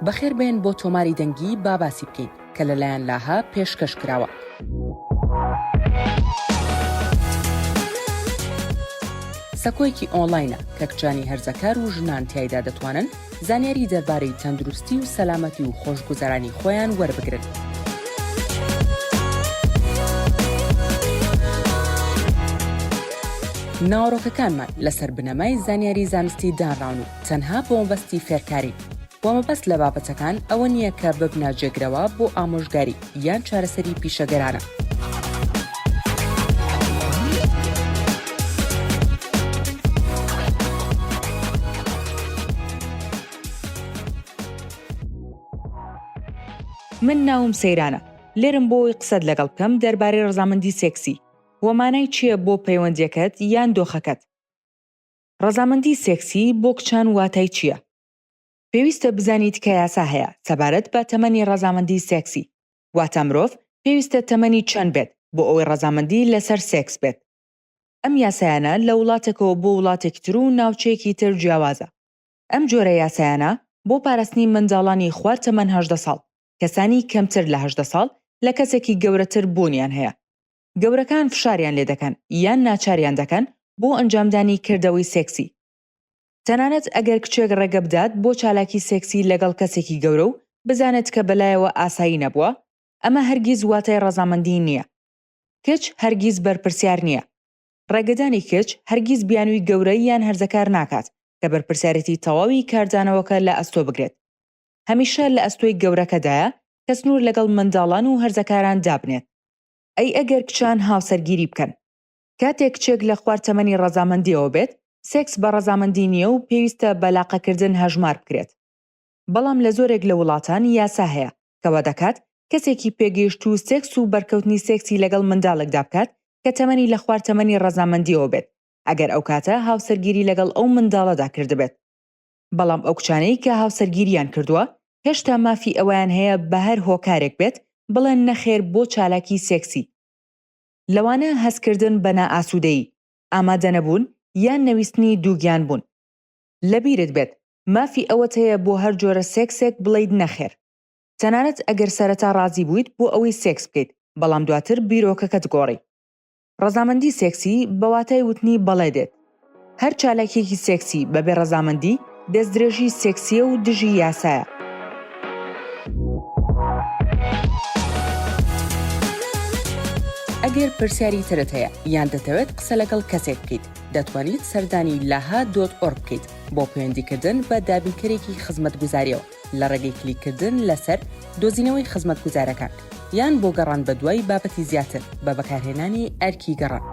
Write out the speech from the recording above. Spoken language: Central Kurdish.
بەخێربێن بۆ تۆماری دەنگی با باسی بکەین کە لەلایەن لاها پێشکەش کراوە. سەکۆیەکی ئۆنلاینە کە کچانی هەرزەکار و ژنان تیایدا دەتوانن زانیاری دەربارەی تەندروستی و سەلامەتی و خۆشگوزەرانی خۆیان وەربگرن. ناوەڕۆکەکانمان لەسەر بنەمای زانیاری زانستی دانراون و تەنها بۆ مەبەستی فێرکارین و مەبەست لە بابەتەکان ئەوە نییە کە ببنە جێگرەوە بۆ ئامۆژگاری یان چارەسەری پیشەگەرانە. من ناوم سەیرانە، لێرم بۆ ئەوەی قسەت لەگەڵ بکەم دەربارەی ڕەزامەندی سێکسی و مانای چییە بۆ پەیوەندییەکەت یان دۆخەکەت. ڕەزامەندی سێکسی بۆ کچان واتای چییە؟ پێویستە بزانیت کە یاسا هەیە سەبارەت بە تەمەنی ڕەزامەندی سێکسی، واتە مرۆڤ پێویستە تەمەنی چەند بێت بۆ ئەوەی ڕەزامەندی لەسەر سێکس بێت. ئەم یاسایانە لە وڵاتێکەوە بۆ وڵاتێکی تر و ناوچەیەکی تر جیاوازە. ئەم جۆرە یاسایانە بۆ پاراستنی منداڵانی خوار تەمەن 18 ساڵ، کەسانی کەمتر لە 18 ساڵ لە کەسێکی گەورەتر بوونیان هەیە. گەورەکان فشاریان لێدەکەن یان ناچاریان دەکەن بۆ ئەنجامدانی کردەوەی سێکسی. تەنانەت ئەگەر کچێک ڕێگە بدات بۆ چالاکی سێکسی لەگەڵ کەسێکی گەورە و بزانێت کە بەلایەوە ئاسایی نەبووە، ئەمە هەرگیز واتای ڕەزامەندی نییە. کچ هەرگیز بەرپرسیار نییە. ڕێگەدانی کچ هەرگیز بیانووی گەورە یان هەرزەکار ناکات کە بەرپرسیارێتی تەواوی کاردانەوەکە لە ئەستۆ بگرێت. هەمیشە لە ئەستۆی گەورەکەدایە کە سنوور لەگەڵ منداڵان و هەرزەکاران دابنێت. ئەی ئەگەر کچان هاوسەرگیری بکەن؟ کاتێک کچێک لە خوار تەمەنی ڕەزامەندییەوە بێت، سێکس بە ڕەزامەندی نییە و پێویستە بە لاقەکردن هەژمار بکرێت. بەڵام لە زۆرێک لە وڵاتان یاسا هەیە کە وا دەکات کەسێکی پێگەیشتوو سێکس و بەرکەوتنی سێکسی لەگەڵ منداڵێکدا بکات کە تەمەنی لە خوار تەمەنی ڕەزامەندییەوە بێت، ئەگەر ئەو کاتە هاوسەرگیری لەگەڵ ئەو منداڵەدا کردبێت. بەڵام ئەو کچانەی کە هاوسەرگیریان کردووە هێشتا مافی ئەوەیان هەیە بە هەر هۆکارێک بێت بڵێن نەخێر بۆ چالاکی سێکسی، لەوانە هەستکردن بە نائاسوودەیی، ئامادەنەبوون یان نەویستنی دووگیان بوون. لەبیرت بێت مافی ئەوەت هەیە بۆ هەر جۆرە سێکسێک بڵێیت نەخێر. تەنانەت ئەگەر سەرەتا ڕازی بوویت بۆ ئەوەی سێکس بکەیت، بەڵام دواتر بیرۆکەکەت گۆڕی. ڕەزامەندی سێکسی بە واتای وتنی بەڵێ دێت. هەر چالاکییەکی سێکسی بەبێ ڕەزامەندی، دەستدرێژی سێکسییە و دژی یاسایە. ئەگەر پرسیاری ترت هەیە یان دەتەوێت قسە لەگەڵ کەسێک بکەیت، دەتوانیت سەردانی لاها dot org بکەیت بۆ پەیوەندیکردن بە دابینکەرێکی خزمەتگوزارییەوە لە ڕێگەی کلیککردن لەسەر دۆزینەوەی خزمەتگوزارەکان یان بۆ گەڕان بەدوای بابەتی زیاتر بە بەکارهێنانی ئەرکی گەڕان.